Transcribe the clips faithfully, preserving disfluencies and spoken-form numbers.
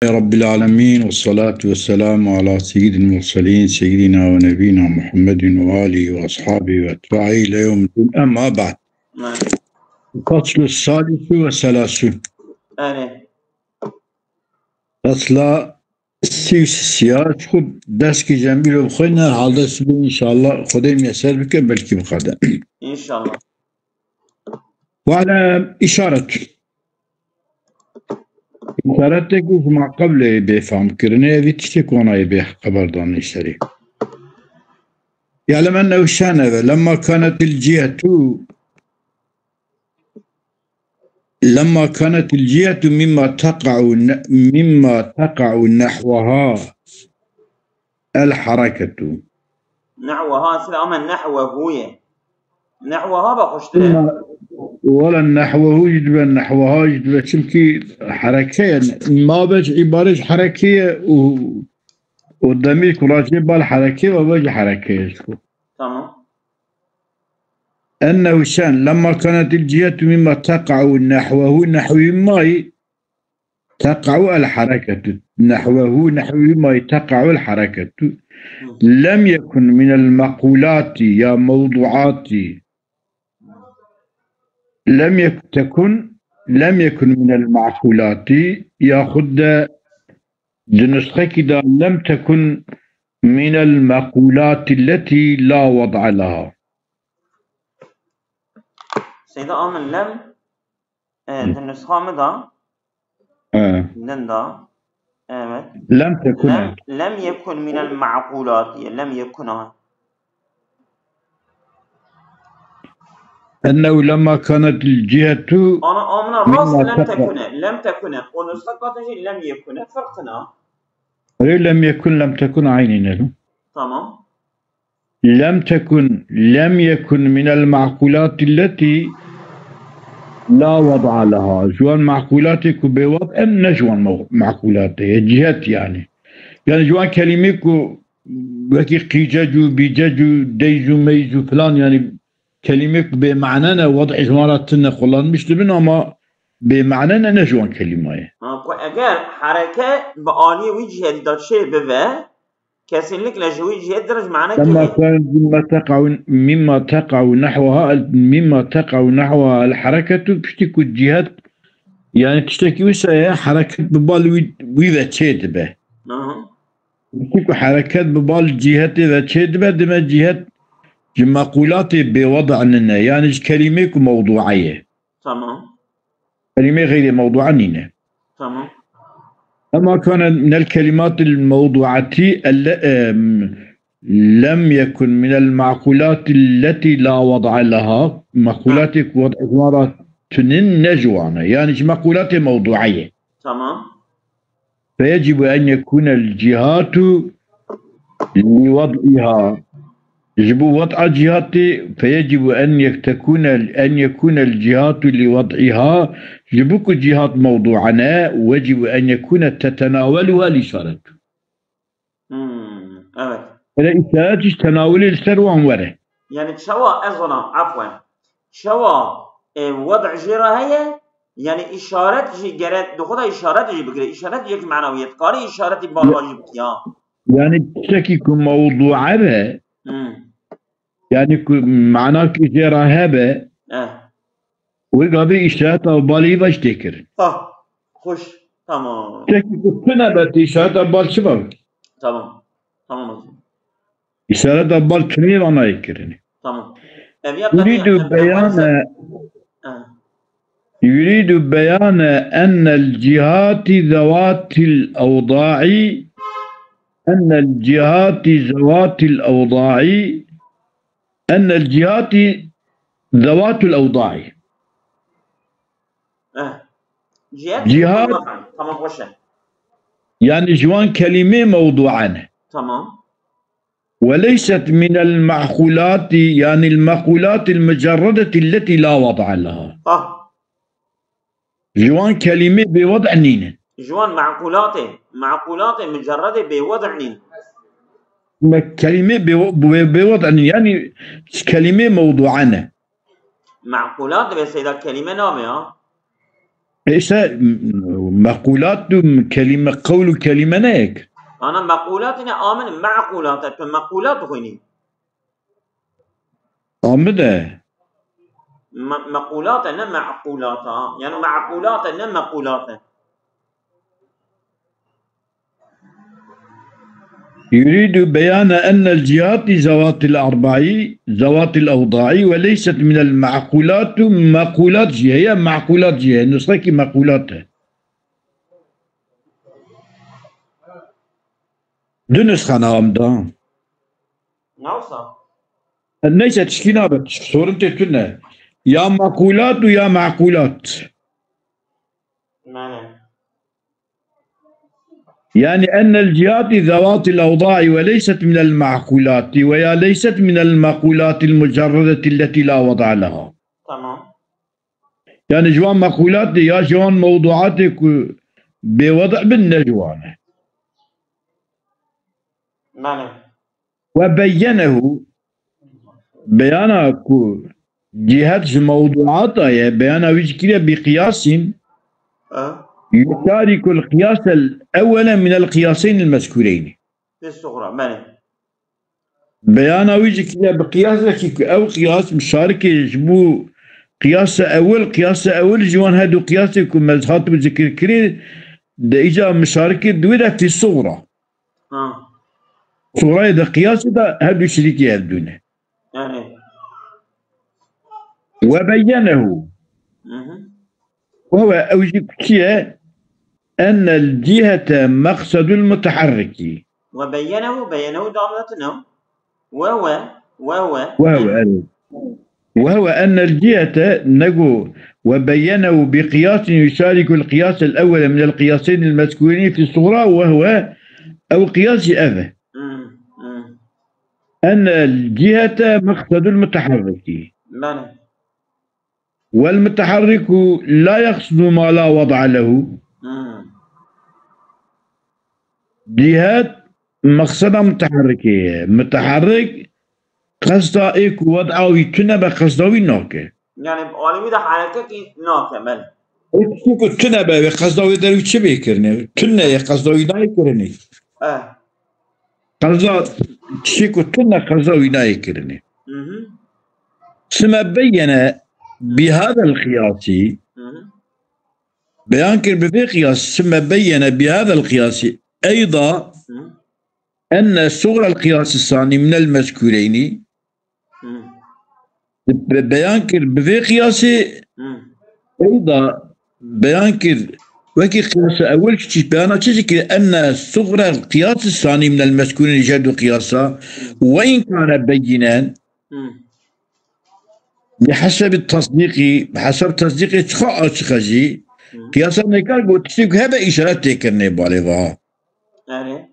رب العالمين، والصلاة والسلام على سيد المرسلين، سيدنا ونبينا محمد وآله وأصحابه وأتباعه إلى يوم الدين. أما بعد. الفصل السادس والثلاثون. Erê. Fasla sî û sê ya, ji xwe dest ki cemî lo bixwîne, halde sibê inşallah Xwedê miyeser bike, belkî bixade. İnşallah. Wala işaret. Îşaretekî ji ma qeblê bê fam kirinê, evî tiştê konayê bê xeberdanê serê. Ya'lem ennehu şanebe, lemma kanetil cihetu, lemma kanetil cihetu mimma teqa'u ne-, mimma teqa'u nehwaha el hareketu. Nehwaha, sila ama nehwehu ye. Nehwaha ba xweştir e. Wala nehwehu jî dibe, nehwaha jî dibe. Çimkî hereke ye. Ma be ji îbare ji hereke ye û, û demîr ku racê bal hereke ve be ji hereke ye ji xwe. Tamam. Ennehu şen, lemma kanetil cihetu mimma teqa'u nehwehu, nehwî may teqa'u el hareketu. Nehwehu, nehwî may teqa'u el hareketu. Lem yekun minel mequlati ya mewduati. Lem yek-, tekun, lem yekun minel mequlati, yaxud de di nusxekî de lem tekun minel mequlati lletî la wed'a leha. Seyda Amin, lem, e, Hı. di nusxa min de, He. din de, evet. Lem tekun. Lem, lem yekun minel ma'kulati, lem yekun ha. Ennehu lemma kanetil cihetu Ana, amina rast mimma lem teqa- tekune, lem tekune. O nusxa katin jî lem yekune. Ferq tine. Erê, lem yekun, lem tekun aynî ne? Tamam. Lem tekun, lem yekun minel ma'kulati lletî la wed'a leha. Ji wan ma'kulatê ku bê wed' in, ne ji wan me-, ma'kulatê ye, cihet yani. Yani ji wan kelîmê ku wekî qîcec û bîcec û deyc û meyc û filan, yani kelîmê ku bê mane ne, wed'ê ji wan re tune kullanmiş dibin ama bê mane ne, ne ji wan kelîma ye. Ha, ku eger hereke bi aliyê wî cihê de çê bibe, kesinlikle ji wî cihê dirij mane Lemma kiriye. Kan mimma teqa'u, mimma teqa'u nahwaha el, mimma teqa'u nahwaha el hareketu, piştî ku cihet, yani tiştekî wisa ye, hereket bi bal wî, wî ve çê dibe. Aha. Piştî ku hereket bi bal cihetê ve çê dibe, dime cihet ji mequlatê bêwed'a nine, yani ji kelîmê ku mewdu'a ye. Tamam. Kelîmê xeyrê mewdu'a nîne. Tamam. Ema kane minel kelimatil mewdu'ati elle-, em, lem yekun minel ma'kulati lletî la wed'a leha. Mequlatê ku wed'ê ji wan re tunin ne ji wan e. Yani ji mequlatê mewdu'a ye. Tamam. Feyecibu en yekunel cihatu li wed'iha. Ji bo wed'a cihatê, feyecibu en yek-, tekune, en yekunel cihatu li wed'iha. Ji bo ku cihat mewdu'an e, wecibu en yekune tetenaweluha l-işaretu. Hmm, evet. Hele işaret jî tenawulê li ser wan were. Yani çawa ez ona, afwen. Çawa, e, wed' jê re heye, yani işaret jî gerek, di xwe de işaret jî bigire. İşaret yek mana wî ye. Dikarî işaretî balwa jî bikî, ha. Yani tiştekî ku mewdu'a be, Hmm. yani ku manakî jê re hebe, Eh. wê gavê îşareta balî ve jî tê kirin. Ah, xweş. Tamam. Tiştekî ku tune be, tê îşareta bal çi be? Tamam. Tamam hocam. Îşareta bal tunê ve nayê kirinê. Tamam. Ev ya Yuridu qediya, beyane, Ha. yuridu beyane ennel cihati zevatil evda'i, ennel cihati zevatil evda'i, ennel cihati zevatul evda'i. Eh. Cihat. Cihat. Tamam, tamam, xweş e. Yani ji wan kelîmê mewdu'an e. Tamam. Ve leyset minel ma'kulati, yani el ma'kulati el mucerredeti lletî la wed'a leha. Ah. Ji wan kelîmê bê wed' nîne. Ji wan ma'kulatê, ma'kulatê mucerredê bê wed' nîn. Me kelîmê bê, bê, bê wed' nîn. Yani kelîmê mewdu'an e. Ma'kulat dibe seyda kelîme nabe ya. E, işte, m-, mekulat û kelîme, qewl û kelîme ne yek? Ana mequlat ne, amin mequlat e. Tu mequlat dixwînî. Amide. Me-, mequlat e, ne mequlat e. Yani mequlat e, ne mequlat e. يريد بيان أن الجهات ذوات الأربع، ذوات الأوضاع، وليست من المعقولات، مقولات jî heye, mequlat jî heye. Nusxekî mequlat e. Du nusxe ne em da. Nawsa. Neyse, tişkî nabe, tişk-, sorun tê tune. Ya mequlat û ya mequlat. Mane. يعني أن الجهات ذوات الأوضاع وليست من المعقولات، ويا ليست من المقولات المجردة التي لا وضع لها. Tamam. Yani ji wan mequlat ya ji wan mewduatê ku bêwed' bin ne ji wan e. Mane. Ve beyyenehu, beyana ku cihet ji mewduata ye, beyana wî jî kiriye bi qiyasin, Ha? Yuşarikul qiyasel ewwele minel qiyaseynil mezkûreyni. Fi sugra, belê. Beyana wî jî kiriye bi qiyasekî ku ew qiyas mişarikê ji bo qiyasa ewil, qiyasa ewil ji wan her du qiyasê ku me hatibû zikir kirî, de îca mişarikê di wê de fi sugra. Ha. Surayê de qiyasê de her du şirîkî hevdû ne. Yani. Ve beyyenehu. Hı hı. Ve huve ew jî ku çi ye? Ennel cihete meksedul muteharriki. Ve beyyenehu, beyyenehu damlatine. Ve huve, ve huve. Ve huve, evet. وهو أن الجهة نقو وبينه بقياس يشارك القياس الأول من القياسين المذكورين في الصغرى، وهو أو قياس أذى. Hmm, hmm. أن الجهة مقصد المتحرك. Belê. والمتحرك لا يقصد ما لا وضع له. Hmm. Cihet meqseda miteherrikê ye. Miteherrik qesda ê ku wed'a wî tune be qesda wî nake. Yani alî wî de herekekî nake, belê. Ê tiştê ku tune be, wê qesda wê derû çi bê kirinê? Tune ye, qesda wî nayê kirinê. Eh. Qesda, tiştê ku tune qesda wî nayê kirinê. Hı hı. Sime beyyene bihadel qiyasî. Hı hı. Beyan kir bi vê qiyas, sime beyyene bihadel qiyasî eyda. Hı. Enne sugrel qiyasî sanî minel mezkûreynî. Hı. Be-, beyan kir bi vê qiyasê, Hı. Eyda beyan kir wekî qiyasa ewil çi, beyana çi jî kir, enne sugrel qiyasî sanî minel mezkûreynî, ji her du qiyasa, Hı. Ve in kane beyînen, Hı. Bi hesebî tasdîqî, bi heseb tasdîqê çiqa açiq e jî, Hı. Qiyasa nekar got tiştê ku hebe îşaret tê kirinê balê va. Yani.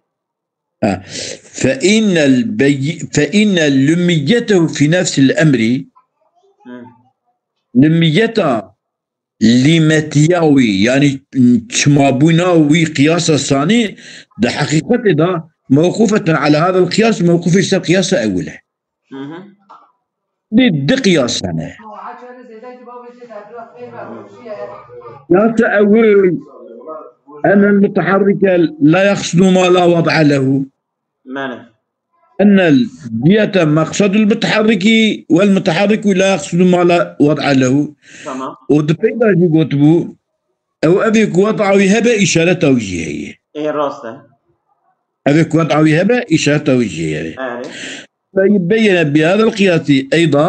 Ha. Fe innel bey-, fe innel lümmiyyetehu fi nefsil emri. Hı. Lümmiyeta lîmetiya wî, yani çimabûna wî qiyasa sanî, di heqîqetê de mewqufeten ala hadel qiyas, mewqufê ser qiyasa ewil e. Hı hı. Di, di qiyas hene. Qiyasa ewil, enel mutaharrike la yaqsidu ma la wad'a lehu. Mane. Enel cihete maqsadul mutaharriki vel mutaharriku la yaqsidu ma la wad'a lehu. Tamam. Û di peyda jî gotibû, ew evê ku wad'a wî hebe, îşareta wî jî heye. Ê, rast e. Evê ku wad'a wî hebe, îşareta wî jî heye. Erê. فبين بهذا القياس أيضا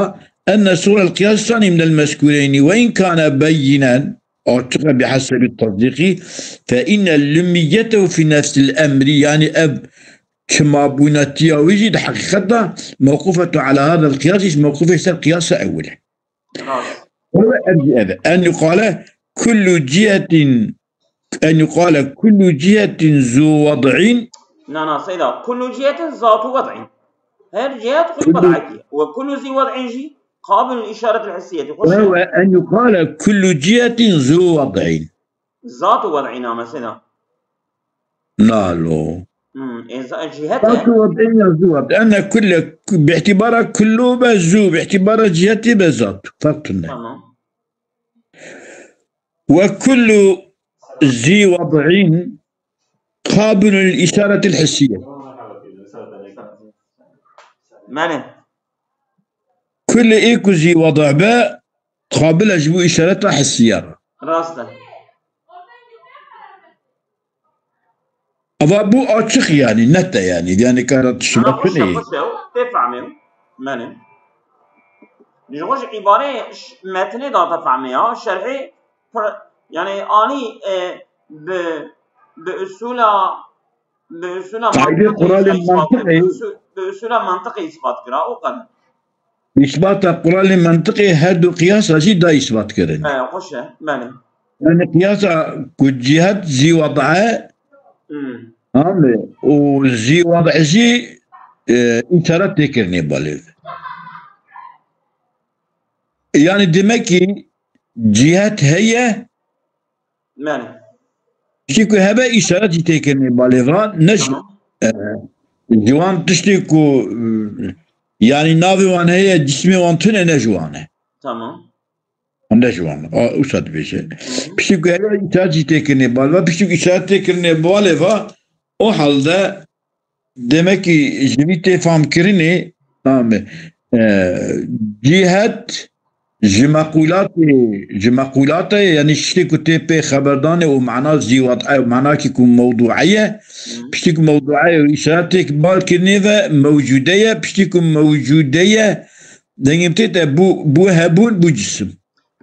أن صغر القياس الثاني من المذكورين وإن كان بينا، açiq e, بحسب التصديق، فإن لميته في نفس الأمر، yani ev çimabûnetiya wî jî di heqîqet de mewqufetu ala hadel qiyas, jî mewqufê ser qiyasa ewil e. Rast. Wala ev jî ev e. En yuqale kullu cihetin, en yuqale kullu cihetin zu wad'in. Na, na, seyda. Kullu cihetin zatu wad'in. Her cihet xwe Kullu wad'ekî. Ve kullu zi wad'in jî qabil îşaret el hissiyeti. Xweş e. Ve, ve en yuqale kullu cihetin zu wad'in. Zatu wad'in ama seyda. Nalo. Hmm, e, za-, cihet e. Zatu wad'in ya zu wad'in. Enne kulle, bi îtibara kullu be zu, bi îtibara ciheti be zatu. Fark tune. Tamam. وكل ذي وضع قابل للإشارة الحسية. Menê. Kulê ê ku zî wada be, qabil e ji bo îşareta hisiye re. Rast e. Eva bu açık yani, net e yani. Yani kara tişima Ha, xweş e, kune. Xweş e, tê fehmê. Menê. Ji xwe ji îbareyê ş- metnê da te fehmê ya, şerhê pir, yani anî e, bi, bi usula, bi usula Qaîdê mantiqê quralê ispat kir, mantiqê. bi usu- bi usula mantiqê ispat kira, o kadar. Îsbata quralê mantiqê her du qiyasa jî da îsbat kirin. He, xweş e, belê. Yani qiyasa ku cihet zî wada e, Hmm. tamam mı? O zî wada jî e, îşaret têkirinê balê. Yani demek ki cihet heye, Belê. tiştê ku hebe îşaret jî têkirinê balê va, ne ji, Tamam. e, ji wan tiştê ku e, yani navê wan heye, cismê wan tune ne ji wan e. Tamam. Hande ji wan. A, wisa dibêje. Hı hı. Piştî ku heye îşaret jî têkirinê balê va, piştî ku îşaret têkirinê balê va, o halde demek ki ji vî tê famkirinê, tamam mı? E, cihet ji mequlatê, ji mequlata ye, yani tiştê ku tê pê xeberdanê û mana zî wada ye, manakî ku mewdûe ye, Hı. piştî ku mewdûe ye û îşaretêk balkirinê ve mewcûde ye, piştî ku mewcûde ye, dengê tê te bu, bu hebûn, bu cisim.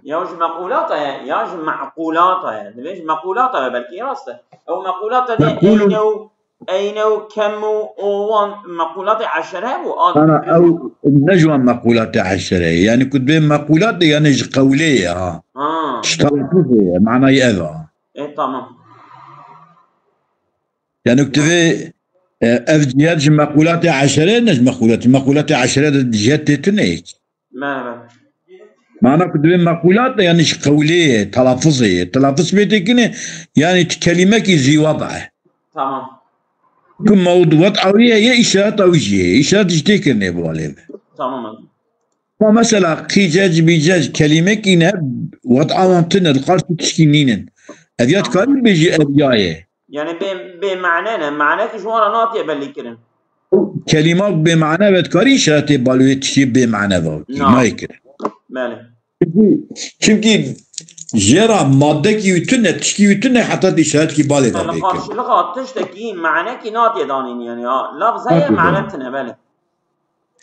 Ya ji mequlata ye, ya ji mequlata ye. Divê ji mequlata ye, belkî rast e. Ew mequlata de Mequl- eyne û, eyne û kem û o wan mequlata eşere bû. A- Ana ew ne ji wan mequlatê eşere ye. Yani ku dibê mequlat de yani ji qewlê ye ha. Ha. Ji telafuzê ye. Manayê ev ha. E, tamam. Yani ku divê e, ev cihet ji mequlatê eşere ne ji mequlatê. Mequlatê eşere de cihet tê tune ye. Merhaba. Mana ku divê mequlat de yani ji qewlê ye, telafuzê ye. Telafuz pê têkine yani tu kelimekî zî wada ye. Tamam. Ku mewdu wada wî ye, îşaret ew jî ye. Îşaret jî têkirinê balê ve. Tamam abi. Ma mesela qîcec, bîcec, kelîmekî ne, wada wan tune, li qarşî tişkî nînin. Ev ya dikarî bêjî ev ya ye. Yani bê, bê mane ne? Mane ki ji wan re natiye belî kirin. Kelîma bê mane ve dikarî îşaretê balê wê tiştê bê mane ve. Na. Nayê kirin. Belê. Çünkü, çünkü jê re maddekî wî tune, tişkî wî tune heta tu îşaretkî balê ve Yani bê kirin. Karşılığa tiştekî mane ki natiye danîn yani ya. Lafz heye Natiye mane danîn. tune belê.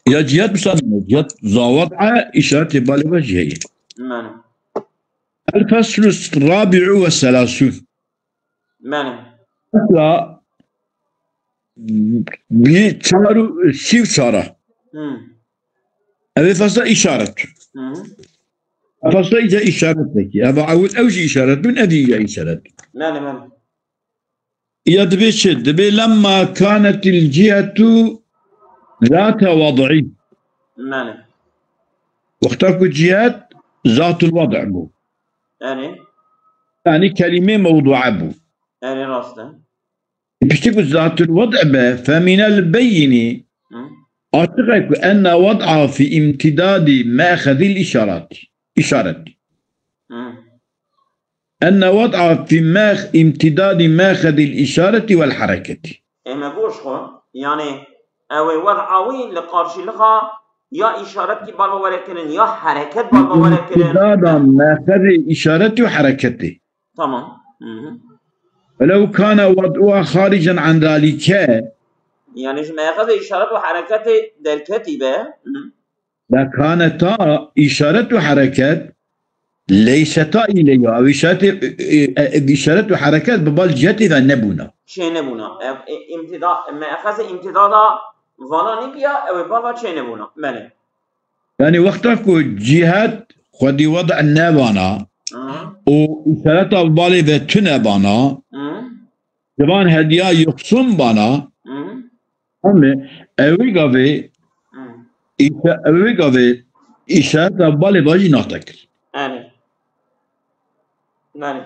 Ya cihet misan, cihet zawat a îşaretê balê ve jî heye. Mane. الفصل الرابع والثلاثون. Mane. Mesela bir çar û sî û çar a. Hı. Ev ê fasla îşaret. Hı. Fasla îca îşaret pekî. Ev ewil ew jî îşaret bin, ev jî îca îşaret. Mane, mane. Ya dibê çi? Dibê lemma kânetil cihetu zâte wad'i. Mane. Wexta ku cihet zatul wad' bû. Yani, Yani kelîmê mewdûe bû. yani rast e. Piştî ku zatul wad' be, feminel beyinî, Hı. açık e ku enne wad'a fi imtidadi me'xedil işarati. İşareti. Hı. Enne wad'a fi me'x-, imtidadi me'xedil işareti vel hareketi. Eme goş xo, yani ew ê wed'a wî li qarşîlixa ya îşaret ki balba were kirin, ya hereket balba were kirin. İmtidada me'xedil işareti ve hareketi. Tamam. Hı hı. Ve lev kâne wad'uha haricen an zalike. Yani ji me'xedê îşaret ve hereketê derketî be. Hı. Lekâneta îşaret ve hereket leyseta îleyha. Ev îşaret, e, e, e, îşaret ve hereket bi bal cihetê ve nebûna. Çê nebûna. Ev, e, imtida, me'xezê imtidada vana nibiya, ew ê bava çê nebûna. Belê. Yani wexta ku cihet xwedî wada nebana Hı. û îşareta balê ve tune bana, Hı. civan hediya yoksun bana, Hı. ama ewi gavê, Hı. îşe-, ewi gavê îşareta balê ve jî natekir. Yani. Yani.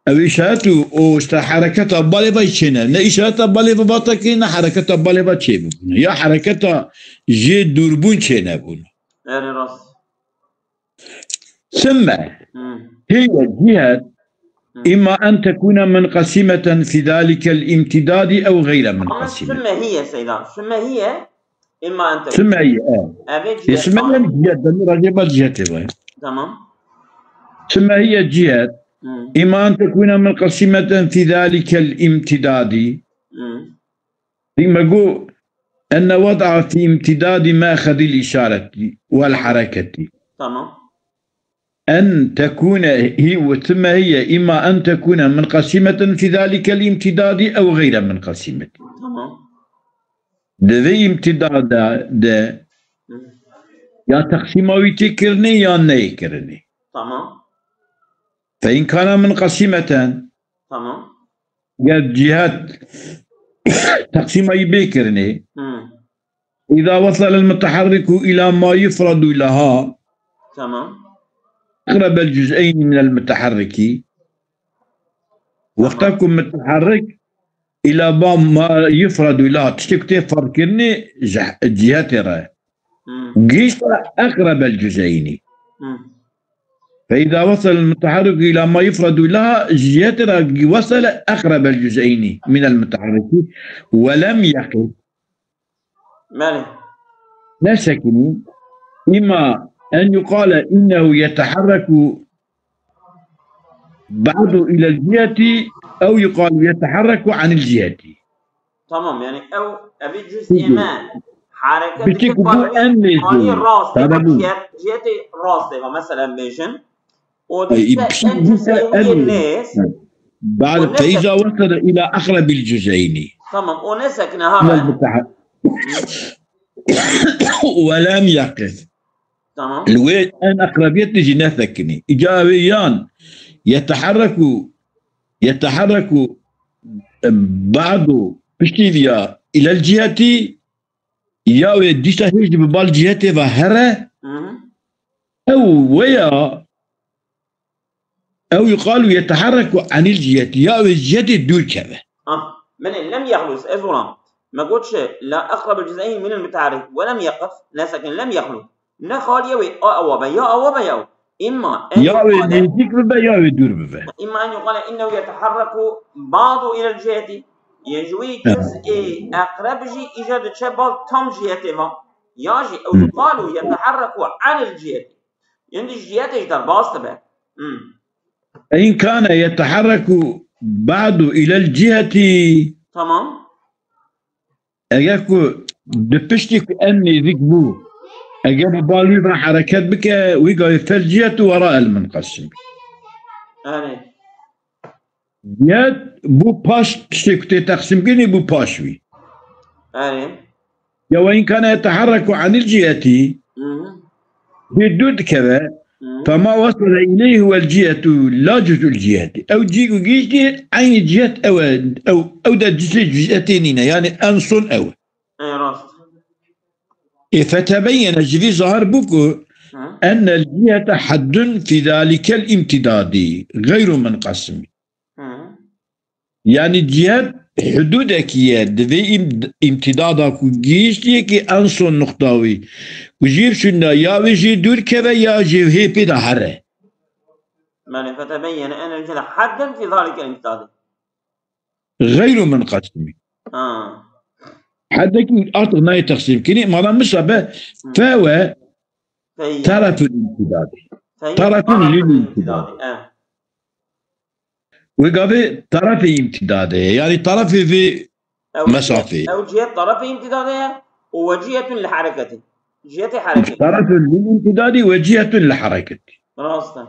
Ev îşaret û, û işte hereketa balê ve çêne. Ne îşareta balê ve vata ki, ne hereketa balê ve çê bibûne. Ya hereketa jê dûrbûn çêne bûne. Yani rast. ثم هي جهة إما أن تكون منقسمة في ذلك الامتداد أو غير منقسمة. ثم هي سيدان، ثم هي إما أن تكون. ثم هي، آه. Ev ê cihê. ثم هي جهة، ben racê ba cihete var. Tamam. ثم هي جهة إما أن تكون منقسمة في ذلك الامتداد. Hı. Dî me got, أن وضع في امتداد مأخذ الإشارة والحركة. Tamam. أن تكون هي، ثم هي إما أن تكون منقسمة في ذلك الامتداد أو غير منقسمة. Tamam. Di vê îmtidada de ya teqsîma wî tê kirinê ya neyê kirinê. Tamam. فإن كان منقسمة. Tamam. Ger cihet teqsîma wî bê kirinê. Hı. إذا وصل المتحرك إلى ما يفرض لها. Tamam. أقرب الجزئين من المتحرك. Wexta ku mutaherrik îla ba ma yufradu la, tiştê ku tê ferz kirinê ji cihetê re. Hı. Gihişte eqrebel cüzeyni. Hı. فإذا وصل المتحرك إلى ما يفرض لها, ji cihetê re وصل أقرب الجزئين من المتحرك ولم يقف. Belê. Ne sekinî. إما أن يقال إنه يتحرك بعض إلى الجهة أو يقال يتحرك عن الجهة. Tamam, yani ew, ev cüz'ê me hareket Peki dikin, bu en nêzî. Alî rast, Tamam. Cihet, cihetê rastê, mesela bêjin. O Ay, dişte bir şey en dişte cüz'ê en nêz. Hı. Ba'de feyza vesele ila akrabil cüzeyni. Tamam, o ne sekine ha? Minel mutaha-, ve lem yakif. Tamam. Li wê en akrabiyetê jî nesekinî. Îca wê yan yeteherreku, yeteherreku, e, ba'du piştî viya ilel ciheti, ya wê dîsa hêj bi bal cihetê ve here, Hı hı. Ew weya, ew yuqalu yeteherreku anil ciheti, ya wê cihetê dûr keve. Ah, min ê lem yexlus, ez olam. Me got çi? La eqrabul cüz'eyn minel müteharrik ve lem yeqif, nesekin lem yexlu. Ne xaliye wê, a ewa be, ya ewa be ya. İmma en Ya wê yuqale nêzîk bibe, ya wê dûr bibe. İmma en yuqale innehu yeteharreku ba'du ilel ciheti. Yên ji wî He. Cüz'ê eqreb jî îca diçe bal tam cihetê va. Ya jî ew Hı. Yuqalu yeteharreku anil ciheti. Yên di cihetê ji derbas dibe. Hı. În kane yeteharreku ba'du ilel ciheti. Tamam. Eger ku di piştî ku en nêzîk bû, eger bi bal wî ve hereket bike, wî gavê fel cihetu wera el munqesim. Erê. Cihet bû paş tiştê ku tê teqsîmkirinê bû paş wî. Erê. Ya ve în kane yeteherreku anil ciheti, Hı hı. Bê dûr dikeve, Hı. Fema vesele ileyhi vel cihetu la cüz'ül ciheti. Ew cî ku gihiştî, eynî cihet ew e, ew, ew de cüz'ê cüz'etê nîne. Yani en son ew. E, rast. E, fetebeyyene, ji vî zahir bû ku Hı. Ennel cihete haddun fî zalikel imtidadi gayru munqasimi. Hı. Yani cihet hududekî ye, di vê im-, imtidada ku gihiştiye ki en son nuqta wî. Ku jî şunda ya wê jê dûr keve ya jê hê pê de here. Belê, fetebeyyene ennel cihete haddun fî zalikel imtidadi. Gayru munqasimi. Ha. Hedekî artık nayê teqsîm kirin, madem misa be, Hı. Fe ve Feyye. Taraful imtidadi. Feyye Taraful taraful lil imtidadi. Imtidadi, e. Wê gavê tarafê imtidadê ye. Yani tarafê vê Ew mesafê. Ew cihet tarafê imtidadê ye û we cihetun li hereketê. Cihetê hereketê. Tarafun lil imtidadi ve cihetun li hereketî. Rast e.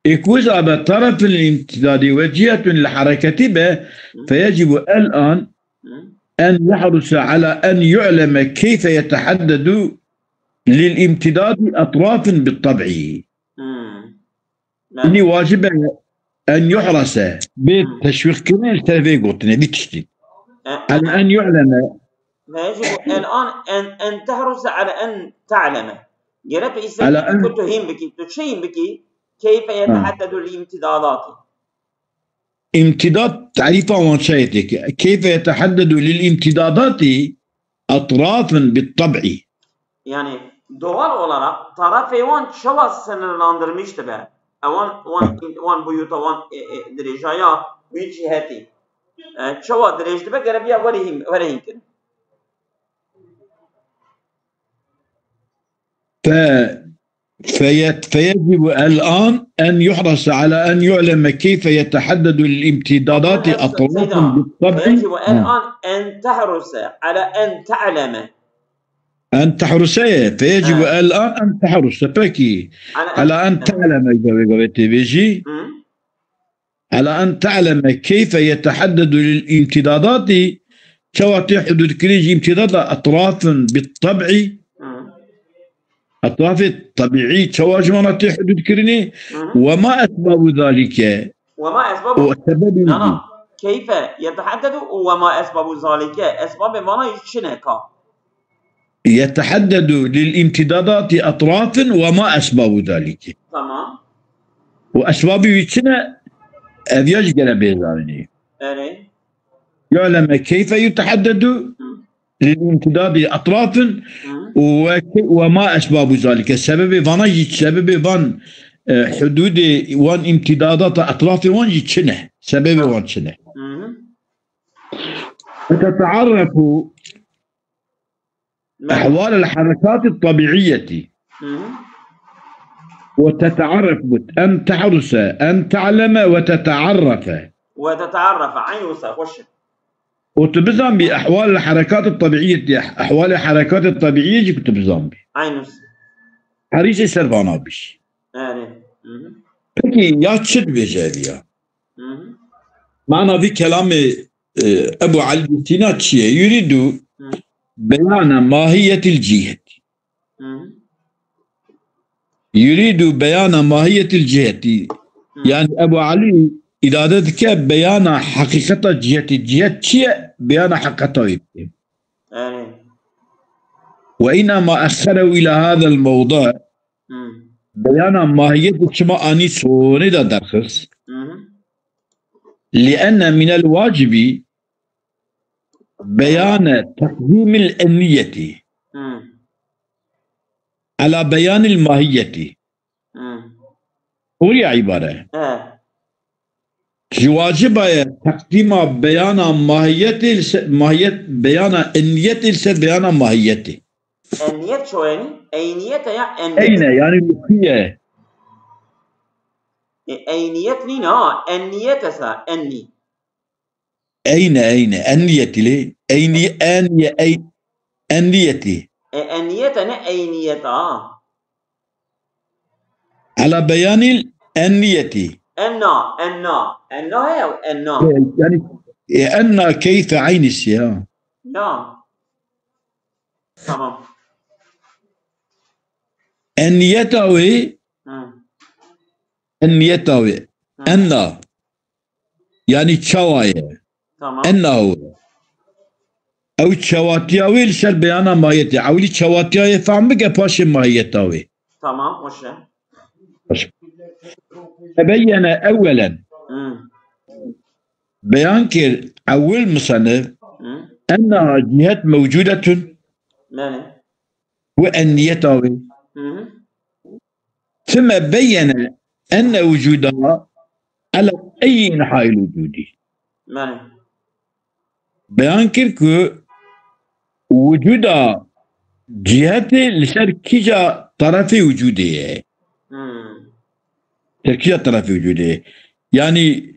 Ê ku wiza be tarafun lil imtidadi ve cihetun li hereketî be, Hı. Feyecibu el an Hı. En yahrusa ala en yu'leme keyfe yetehaddedu lil imtidadi etrafun bit tab'i. Hı. Înî wacib e en yuhrase, bê Hı. Teşwîqkirinê li ser vê gotinê, vî tiştî. E, Ala en yu'leme. Ve yecibu el an en, en tehruse ala en te'leme. Gerek tu Ala en- îstekî tu hîn bikî, tu çi hîn bikî? Keyfe Ha. Yeteheddedu li imtidadatî. İmtidat tarîfa wan çayê têke. Keyfe yeteheddedu lil imtidadati etrafun bit tab'i. Yani Doğal olarak tarafê wan çawa sınırlandırmış dibe? E, wan, wan, wan buyuta, wan, e, e, dirêjaya wî cîhetî. E, çawa dirêj dibe, gere biya were hîn, were hîn kirin. ف فيت فيجب الآن أن يحرص على أن يعلم كيف يتحدد للامتدادات أطراف بالطبع. فيجب الآن أن تحرص على أن تعلم. أن تحرص، إيه، فيجب الآن أن تحرص، peki. على أن تعلم، جواب تبيجي. على أن تعلم كيف يتحدد للامتدادات، çawa tê hududkirin ji امتداد أطراف بالطبع، أطراف طبيعي، çawa ji wana tê hududkirinê, وما أسباب ذلك. وما أسباب، û sebebê na, na. كيف يتحدد وما أسباب ذلك. Esbabê vana jî çi ne ka? يتحدد للامتدادات أطراف وما أسباب ذلك. Tamam. Û esbabê wî çi ne? Ev ya jî gere bê zanînê. Erê. يعلم كيف يتحدد للامتداد أطراف و-، وما أسباب ذلك. Sebebê vana jî, sebebê van, e, hududê wan, امتدادات أطراف wan jî çi ne? Sebebê wan çi ne? Hı hı. وتتعرف أحوال الحركات الطبيعية. Hı hı. وتتعرف أن تحرص أن تعلم وتتعرف. وتتعرف. Eyn wisa, xweş. û tu bizanbî أحوال الحركات الطبيعية, أحوال الحركات الطبيعية jî ku tu bizanbî. Eyn wisa. Herîsê ser vana bîş. Erê. Hı hı. Peki ya çi dibêje ev ya? Hı hı. Mana vî kelamê, e, Ebu Elî Sîna çi ye? يريد Hı. بيان ماهية الجهة. Hı hı. يريد بيان ماهية الجهة. Hı. Yani Ebu Elî îrade dike beyana heqîqeta cihetî. Cihet çi ye? Beyana heqîqeta wî bike. Erê. وإنما أخره إلى هذا الموضع. Hı. Beyana mahiyetê çima anî sonê de derxist. Hı hı. لأن من الواجب بيان تقديم الأنية Hı. على بيان الماهية. Hı. Hûriya îbare. He. Ji waciba ye teqdîma beyana mahiyetê li ser, mahiyet, beyana eniyetê li ser beyana mahiyetê. Eniyet ço yani? Eyniyet ya eniyet. Eyne, yani wekî ye. E, eyniyet nîne ha. Eniyet esa. Enni. Eyne, eyne. Eniyetî lê. Eyni, eniye, ey, eniyetî. E, eniyet ne eyniyet ha. Ala beyanil eniyetî. Enna, enna. Enna heye, enna. Yani, e, enna keyfe aynisi ya. Ya. Tamam. Eniyeta wê, Hı. eniyeta wê. Hı. Enna. Yani çawa ye. Tamam. Enna wê. Ew çawatiya wê li ser beyana mahiyetê. Ewlî çawatiya yê fehm bike, paşê mahiyeta wê. Tamam, hoş e. Tebeyyene ewwelen. Hı. Beyan kir ewil musennif Hı. enneha cihet mewcudetun Belê. ve enniyeta wê. Hı hı. Thime beyyene enne wucudaha ala eyyi inhail wucudi. Belê. Beyan kir ku wucuda cihetê li ser kîja terefê wucudê ye. Hı. Ser kîja terefê wucudê ye. Yani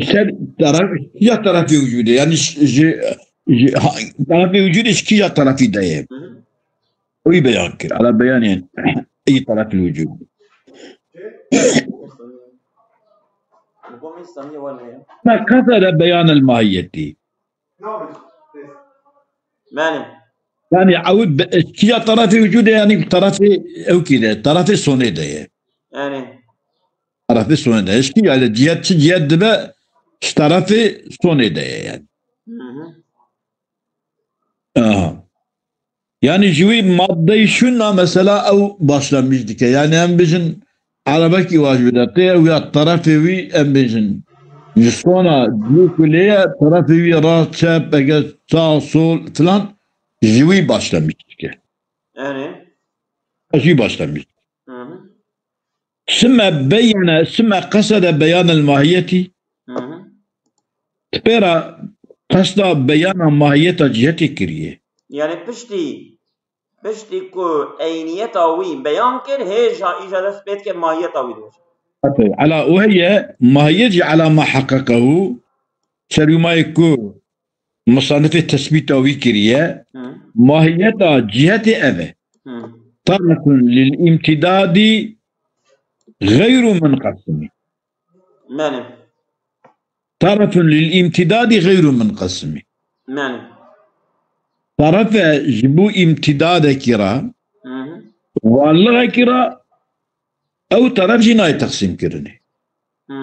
ser teref, kîja terefê wucudê ye. Yani ji, ji, ji ha, terefê wucudê ji kîja terefî de ye. Hı hı. Wî beyan kir. Ala beyanê eyyi terefil wucud. Bu bir saniye var ne ya? Ma kasere beyanel mahiyetî. Belê. Yani ew be-, kîja terefê wucudê yani terefê ew kî de, terefê sonê de ye. Yani. Terefê sonê de ye. Eşkî yani cihet çi cihet dibe, ji terefê sonê de ye yani. Hı hı. Aha. Yani ji wî maddeyê şûna mesela ew başlamiş dike. Yani em bijin erebekî wa ji wî de tê, ew ya terefê wî em bijin. Ji sona cî ku lê ye, terefê wî rast, çep, ege sağ, sol filan ji wî başlamiş dike. Yani. Ez wî baş demî. Hı hı. Sime beyene, sime qesede beyanel mahiyetî. Hı hı. Ti pê re qesda beyana mahiyeta cihetê kiriye. Yani piştî, piştî ku eyniyeta wî beyan kir, hêja îja dest pê dike mahiyeta wî dibêje. Ala wehye mahiyet jî ala ma heqeqehu, serûmayê ku musanifê tesbîta wî kiriye, Hı. mahiyeta cihetê ev e. Hı. Tarefun lil îmtidadî xeyru munqesimî. Belê. Tarefun lil îmtidadî xeyru munqesimî. Belê. Tarefe ji bo îmtidadekî re, Hı hı. varlixekî re, ew taref jî nayê teqsîmkirinê. Hı.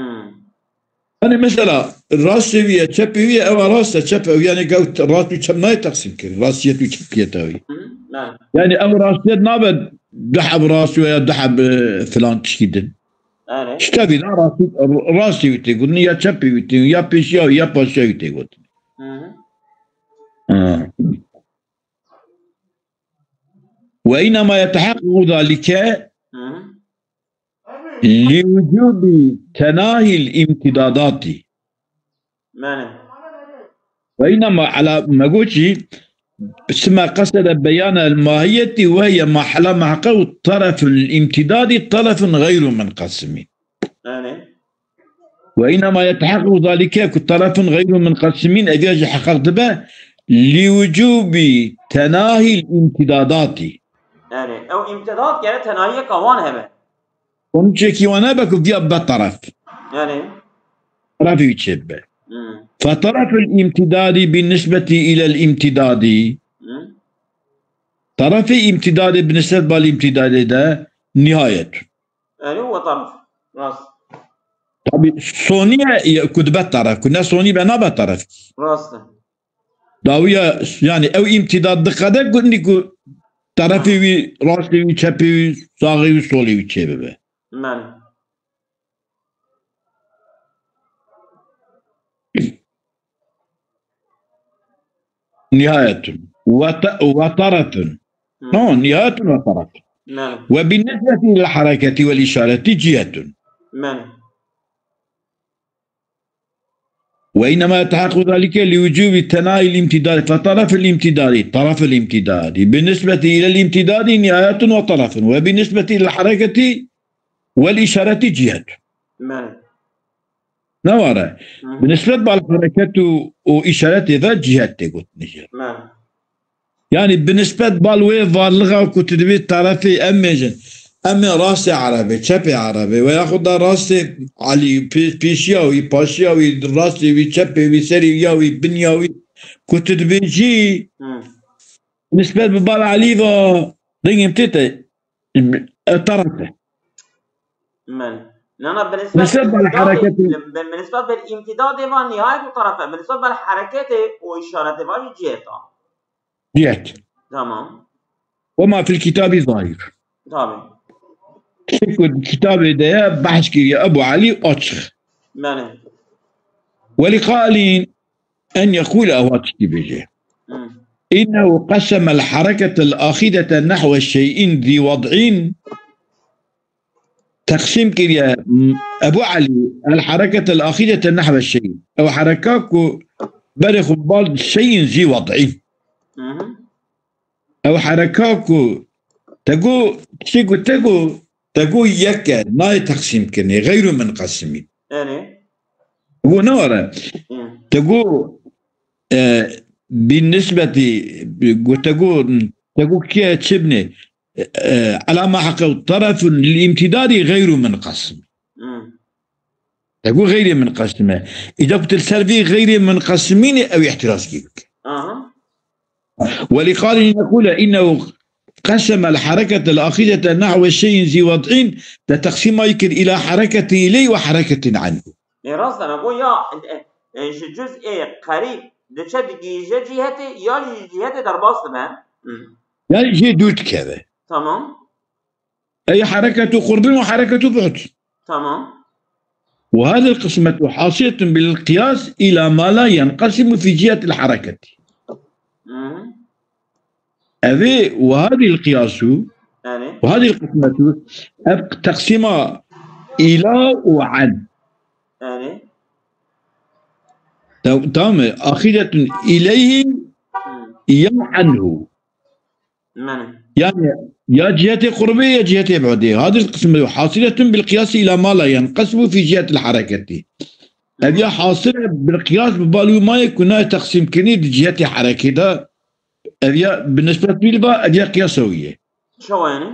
Yani mesela rastê wî ye, çepê wî ye, ew rast e, çep e, yani ew rast û çep nayê teqsîm kirin, rastiyet û çepiyeta wî. Hı, belê. Yani ew rastiyet nabe du heb rast ya du heb, e, filan tiştî din. Belê. Ji tevî de rastî, rastê wî tê gotin, ya çepê wî tê, ya pêşiya wî, ya paşiya wî tê gotin. Hı hı. Ha. Ve innema yetehaqqequ zalike Hı hı. li wucubi tenahil imtidadati. Belê. Ve innema ala me got jî, sime qesede beyana el mahiyeti ve hiye mahela mahqe û tarefun el imtidadi tarefun xeyru munqesimî. Belê. Ve innema yetehaqqequ zalike ku tarefun xeyru munqesimîn, ev ya jî heqeq dibe, li wucubi tenahil imtidadati. Yani ew imtidat gere tenahiyeka wan hebe. Onun çekî wan hebe ku viya be taref. Yani. Tarefî wî çê bibe. Hmm. Fe tareful imtidadi bin nisbeti ilel imtidadi. Hmm. Tarefê imtidadê bi nisbet bal imtidadê de nihayet. Yani ve taraf. Rast. Tabi soniye ye ku dibe taraf, ku ne sonî be nabe taraf. Rast e. Dawiya yani ew imtidad diqede ku nî ku tarafê wî, rastê wî, çepê wî, saxê wî, solê wî çê bibe. Belê. Nihayetun. Ve te-, ve tarafun. Hı. No, nihayetun ve tarafun. Belê. Ve bin nisbeti lil hareketi vel işareti cihetun. Belê. Ve innema yetehaqqequ zalike li wucubi tenahil imtidadi. Fe taraful imtidadi, taraful imtidadi. Bin nisbeti ilel imtidadi nihayetun ve tarafun. Ve bin nisbeti ilel hareketi vel işareti cihetun. Belê. Ne ware? Hı. Bi nisbet bal hereket û, û îşaretê de cihet tê gotinê jî. Belê. Yani bi nisbet bal wê varlixa ku tu dibê tarefê em bêjin. Em ê rastê erebê, çepê erebê, ve yaxud da rastê Elî, pê-, pêşiya wî, paşiya wî, rastê wî, çepê wî, serê ya wî, binya wî, ku tu dibêjî, Hı. nisbet bi bal Elî ve dengê min tê te, e, taraf e. Belê. Nana, bi nisbet Nisbet bal imtidadê, hareketê. bi, bi nisbet bil imtidadê va nihayet û taraf e. Bi nisbet bil hareketê û işaretê va jî cihet a. Cihet. Tamam. Ve ma fil kitabî zahir. Tabii. Tiştê ku di kitabê de ye, behs kiriye Ebu Elî açık. Belê. Ve li qalin en yekûle ew tiştî bêje. Hı. İnnehu qeseme el hareketel ahidete nehwe şey'in zî wad'in. Teqsîm kiriye, m-, Ebu Elî, el hareketel ahidete nehwe şey'in. Ew hereka ku berê xwe bal şey'in zî wad'in. Hı hı. Ew hereka ku te got, tiştê ku te got, te got yek e, nayê teqsîm kirinê, xeyru munqesimîn. Erê. Te got ne were. Hı. Te got, e, bi nisbetî, got te got, te got ke çi binê, e, ala ma heqe tarafun lil imtidadi xeyru munqesim. Hı. Te got xeyrê munqesim e. Îca ku tu li ser vî xeyrê munqesimînê ew îhtiraz kê bike. Aha. ولقال نقول إنه قسم الحركة الأخيرة نحو شيء ذي وضع, te teqsîma yî kir îla hereketê lê we hereketên anhu. Lê rast e, me got ya, e, e, ji cuz'ê qerîb diçe digihîje cîhetê, ya jî ji cîhetê derbas dibe. Hı. Yani jê dûr dikeve. Tamam. أي حركة قرب وحركة بعد. Tamam. وهذه القسمة حاصلة بالقياس إلى ما لا ينقسم في جهة الحركة. Hı hı. Ev ê, وهذه القياس, Erê. وهذه القسمة، ev teqsîma îla û an. Erê. Tamam mı? Ahiretun ileyhi Hmm. ya anhu. Mene. Yani ya cihetê qurbê ya cihetê bu'dê. Hadis kısmı hasiletun bil qiyasi ila ma la yanqasimu fi cihetil hareketi. Ev ya hasile bil qiyas bi balû mayê ku nayê teqsîm kirinî di cihetê harekê de. Ev ya bi nisbet wî li ba, ev ya qiyasa wî ye. Çawa yani?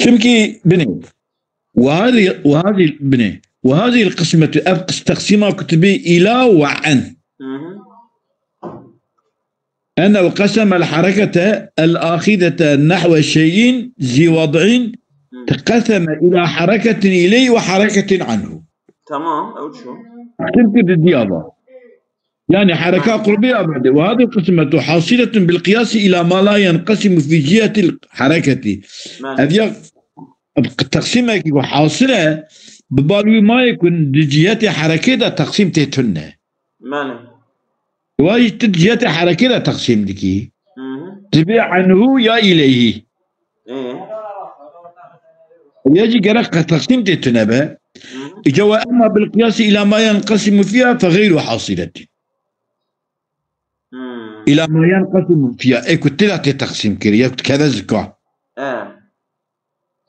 Çimkî binê. Ve hadi, ve hadi binê. Ve hadi qismetu, ev qis-, teqsîma kutubî ila ve en. Hı hı. Ennehu qasema el harekete el ahidete nahve şeyin zi vad'in teqaseme ila hareketin ileyhi ve hareketin anhu. Tamam, ew ço. Çimkî di diya va. Yani hareka qurbi ya bade. Ve hadi qismetu hasiletun bil qiyasi ila ma la yanqasimu fi cihetil hareketi. Mene. Ev ya teqsîmekî ku hasil e, bi balû mayê ku di cihetê harekê de teqsîm tê tune. Mene. Wa jî tu di cihetê harekê de teqsîm dikî. Hı hı. Dibê anhu ya ileyhi. Ee. Ya jî gerek qe teqsîm tê tune be. Hı hı. Îca ve emma bil qiyasi ila ma yanqasimu fiha fe geyru hasiletin. Hı. Ila ma yanqasimu fiha. Ê ku tê de tê teqsîm kir. Ya ku dikeve zika. Ee.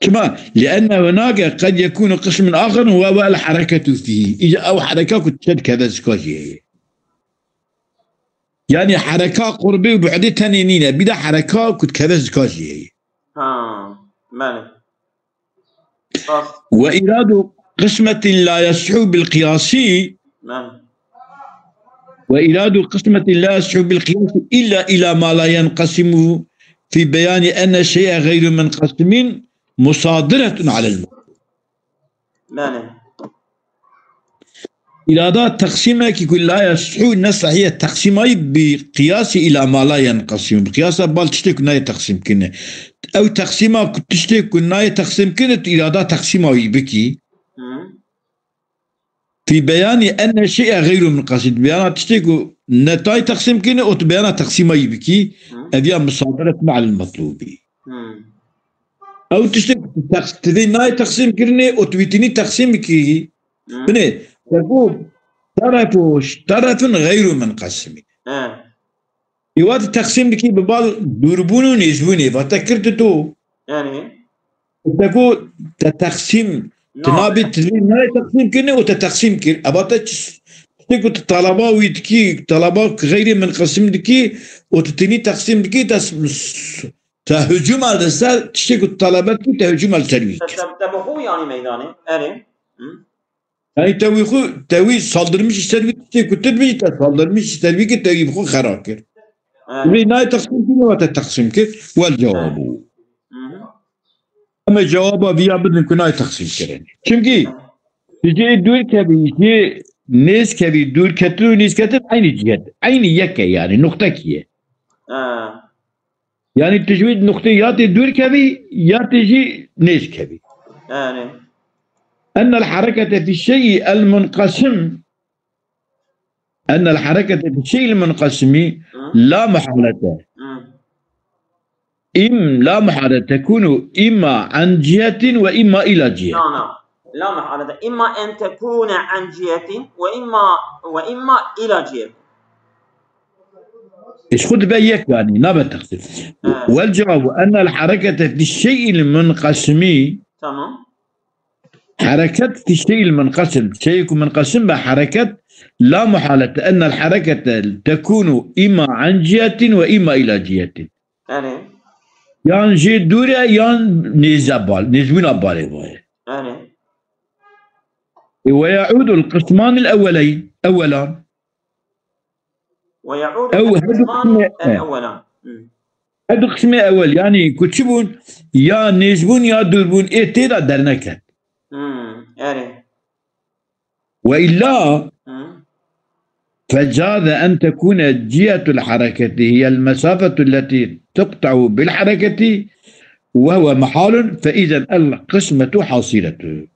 Çima? Lienne hunake qed yekunu qismun axirun ve ve el hareketu fihi. Îca ew hareka ku tişe dikeve zika jî heye. Yani hareka qurbê û bu'dê tenê nîne. Bir de hareka ku dikeve zika jî heye. Ha. Mene. Rast. Ve iradu qismetin la yashu bil qiyasi Mene. Ve iradu qismetin la yashu bil qiyasi illa ila ma la yanqasimu fi beyani enne şey'e gayru munqasimin musadiretun alel Mene. Îrada teqsîmekî ku la yasihû ne sehî ye, teqsîmayî bi qiyasî îla ma la yenqesîm. Bi qiyasa bal tiştê ku nayê teqsîm kirinê. Ew teqsîma ku tiştê ku nayê teqsîm kirinê, tu îrada teqsîma wî bikî. Hı. Fî beyanî enne şey'e xeyru munqesim. Beyana tiştê ku ne tay teqsîm kirinê, û tu beyana teqsîma wî bikî, Hı. ev ya musaderetun alel metlûbî. Hı. Ew tiştê ku tu teqs-, tu vê nayê teqsîm kirinê û tu wî tinî teqsîm bikî. Hı. Binê, te ku terefo, terefin xeyru munqesimî. He. Ê wa tu teqsîm dikî bi bal dûrbûn û nêzbûnê, va te kir tu to. Yani. Te ku te teqsîm, tu No. nabê tu vê nayê teqsîm kirinê û te teqsîm kir. Eva te çi s-, tiştê ku tu talaba wî dikî, talaba xeyrê munqesim dikî û tu tinî teqsîm dikî, te s-, s-, te hicûma li ser, tiştê ku tu talaba dikî, te hicûma li ser wî Te, kir. te, te bi xwe yani meydanê. Erê. Hı? Yani te wî xwe, te wî saldırmış ser wî, tiştê ku tu dibî, te saldırmış ser wî kir, te wî bi xwe xera kir. Erê. Vê nayê teqsîm kir, eva te teqsîm kir. Wel cewabû. Hı hı. Em ê cewaba viya bidin ku nayê teqsîm kirin. Çimkî tu jê dûr kevî, jê nêz kevî, dûr ketin û nêz ketin eynî cihet, eynî yek e yani, nuqtekî ye. Ha. Yani tu ji wî nuqtê ya tê dûr kevî, ya tê jî nêz kevî. Yani. Ennel harekete fî şey'î el munqesim, ennel harekete fî şey'î el munqesimî Hı. la muhalete. Hı. Im, la muhalete tekunu imma an cihetin ve imma ila cihet. No, no. La muhalete. İmma en tekune an cihetin ve imma, ve imma ila cihet. Îş xwe dibe yek yani, nabe teqsîm. Evet. Wel cewabu ennel harekete fî şey'î el munqesimî. Tamam. Hareket fî şey'î el munqesim. Şey'î ku munqesim be hareket la muhalete ennel harekete tekunu imma an cihetin ve imma ila cihetin. Yani. Yan jê dûr e, yan nêze bal, nêzbûna balê vaye. Yani. E, ve yaudul qismanil ewweleyn, ewwelan. Ve yaudu Ew el hadu qisman qisme- el evvelan. Hı. Her du qismê ewel, yani ku çi bûn, ya nêzbûn ya dûrbûn, ê tê de derneket. Hı. Yani. Ve illa Hı. فجاز أن تكون جهة الحركة هي المسافة التي تقطع بالحركة وهو محال، فإذا القسمة حاصلة.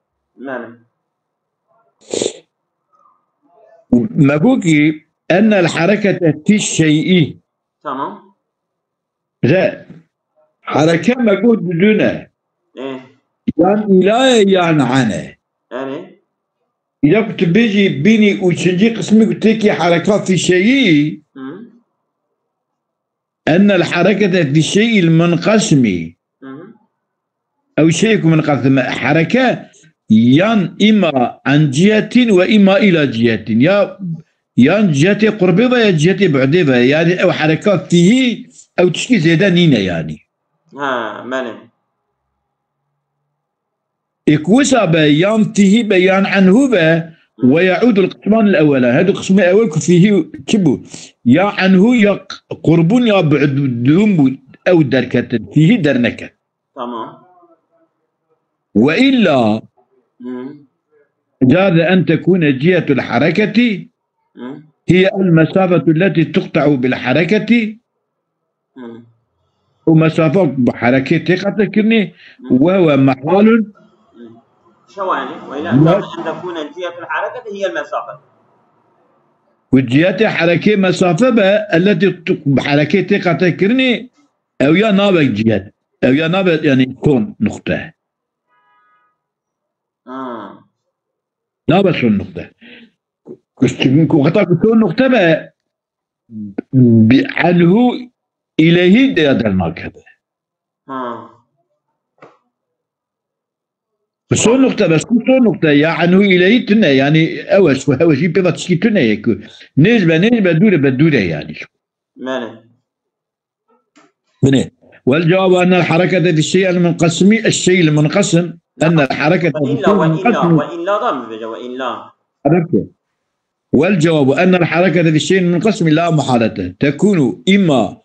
Yani. Me got kî أن الحركة في الشيء Tamam. Re, hereke me got didune. Ê. Yan îla ye yan ene. Erê. Îla ku tu bêjî bînî û çincî qismî ku têkî hereka fî şeyî. Hı. Ennel herekete fî şeyîl munqesimî. Hı hı. Ew şeyê ku munqesim e. Hereke yan îma an cihetin ve îma îla cihetin. Ya yan cihetê qurbê ve ya cihetê bu'dê ve. Yani ew hereka fîhî ew tişkî zêde nîne yani. Ha, belê. Ê ku wisa be, yan fîhî be, yan enhu be, ve yaudul qisman el ewela. Hedu qismê ewel ku fîhî çi bû? Ya enhu ya q-, qurbûn ya bu'dûn bû, ew derketin. Fîhî derneket. Tamam. Ve illa Hı. caze en tekune cihetul hareketi Hı. hiye el mesafetu leti tuqta'u bil hareketi. Hı. Û mesafe bi herekê tê qetekirinê Hı. û hewe mehalun. Hı. Şewa yani, ve ila Ve- caze en tekune cihetul hareketi hiye el mesafetu. Û cihetê herekê mesafe be, elleti tu-, bi herekê tê qetekirinê, ew ya nabe cihet. Ew ya nabe yani son nokte. Ha. Nabe son nokte. Ku, ku, ku heta ku son nokte be, bi enhu ileyhi de ya dernakeve. Ha. Bi son nokte be, ku son nokte ya enhu ileyhi tune, yani ew e, ku hewe jî pê ve tişkî tune ye ku nêz be, nêz be, dûr be, dûr e yani. Belê. Binê. Vel cewabu ennel harekete fi şey'il munqasimi, eşşey'il munqasim. Ennel harekete Ve fi illa, şey'il ve illa, munqasim. Ve illa da mı verecek? Ve illa. Tabii ki. Vel cewabu ennel harekete fi şey'il munqasim la muhalete. Tekunu imma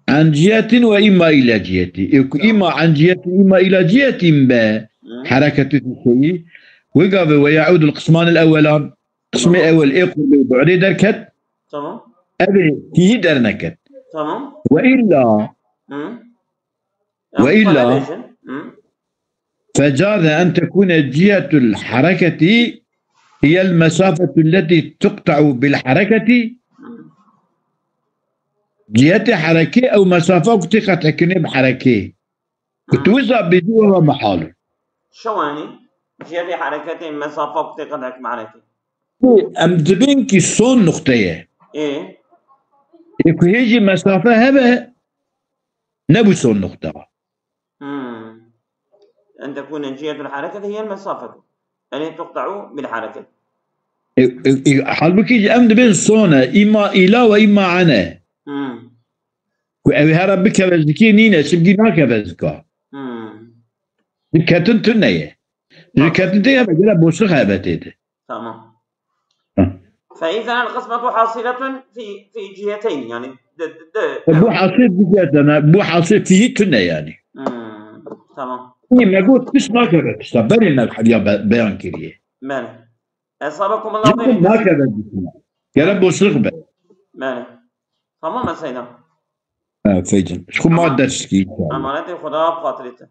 an cihetin ve imma ila ciheti. E, ku imma an cihetin, imma ila cihetin be Hı. harekete fi şey'i. Ve gave ve yaudul qismanil evelan. Qismê Tamam. ewel ê qurbê û bu'dê derket. Tamam. Ev ê fîhî derneket. Tamam. Ve illa Hı. Ve illa Hı. fecaze en tekune cihetul hareketi hiyel mesafetu leti tuqta'u bil hareketi. Hı. Cihetê herekê ew mesafa ku tê qetekirine bi herekê. Ku tu wisa bêjî, were mehal. Şewanî, cihetê hereketê, mesafa ku tê qetek merekê. Em dibên ki son nuqte ye. Ê? Ê ku hê jî mesafe hebe, nebû son nuqte. Hmm. En tekune cihetul hareketi hiyel mesafetu. Elê tuqta'u bil hareket. Ê, ê, ê, halbuki em dibên son e. Îma îla ve îma ene. Hmm. Ku ew here bikeve zikê nîne, çimkî nakeve zika. Hmm. Ji ketin tune ye. Ji Tamam. ketin tê hebe, gere boşluk hebe tê de. Tamam. Hı. فإذا القسمة حاصلة في، في جهتين، yani de, de, de, E, bu hasil bu cihete, bu hasil fîhî tune yani. Hmm, tamam. Nî me got tişt nakeve tişta, berê me hediya be-, beyan kiriye. Belê. Esabekum Allah Yine hayır. nakeve tişta. Gere boşluk be. Belê. Tamam mı Seyda? Ha, Feycin. Ji xwe ma Tamam. ders ki. Emanetê Xuda bi xatirê te.